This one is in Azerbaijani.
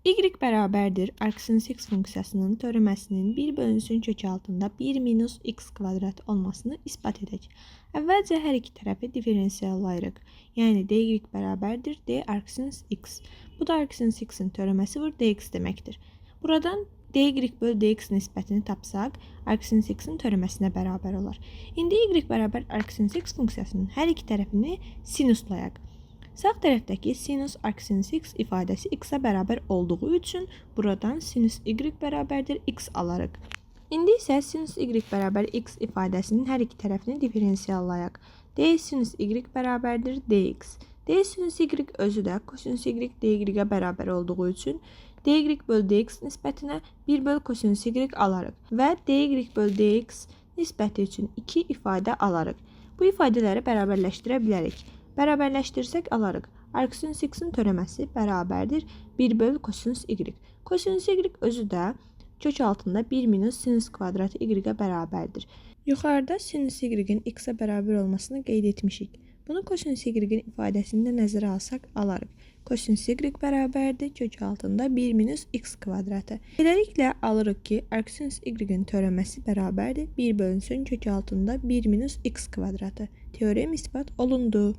Y bərabərdir arcsinus x funksiyasının törəməsinin 1 bölünsün kök altında 1 minus x kvadrat olmasını isbat edək. Əvvəlcə hər iki tərəfi diferensiallayırıq. Yəni dy bərabərdir d arcsinus x. Bu da arcsinus x-in törəməsi vur dx deməkdir. Buradan dy bölü dx nisbətini tapsaq, arcsinus x-in törəməsinə bərabər olar. İndi y bərabər arcsinus x funksiyasının hər iki tərəfini sinuslayaq. Sağ tərəfdəki sinus arcsinus x ifadəsi x-a bərabər olduğu üçün buradan sinus y bərabərdir x alarıq. İndi isə sinus y bərabər x ifadəsinin hər iki tərəfini diferensiallayaq. D sinus y bərabərdir dx. D sinus y özü də kosinus y dy-ə bərabər olduğu üçün dy bölü dx nisbətinə 1 bölü kosinus y alarıq və dy bölü dx nisbəti üçün 2 ifadə alarıq. Bu ifadələri bərabərləşdirə bilərik. Bərabərləşdirsək alarıq. Arcsinus x-in törəməsi bərabərdir 1 bölü kosinus y. Kosinus y özü də kök altında 1 minus sinus kvadratı y-ə bərabərdir. Yuxarıda sinus y-in x-ə bərabər olmasını qeyd etmişik. Bunu kosinus y-in ifadəsində nəzərə alsaq alarıq. Kosinus y bərabərdir kök altında 1 minus x kvadratı. Beləliklə alırıq ki, arcsinus y-in törəməsi bərabərdir 1 bölünsün kök altında 1 minus x kvadratı. Teorem isbat olundu.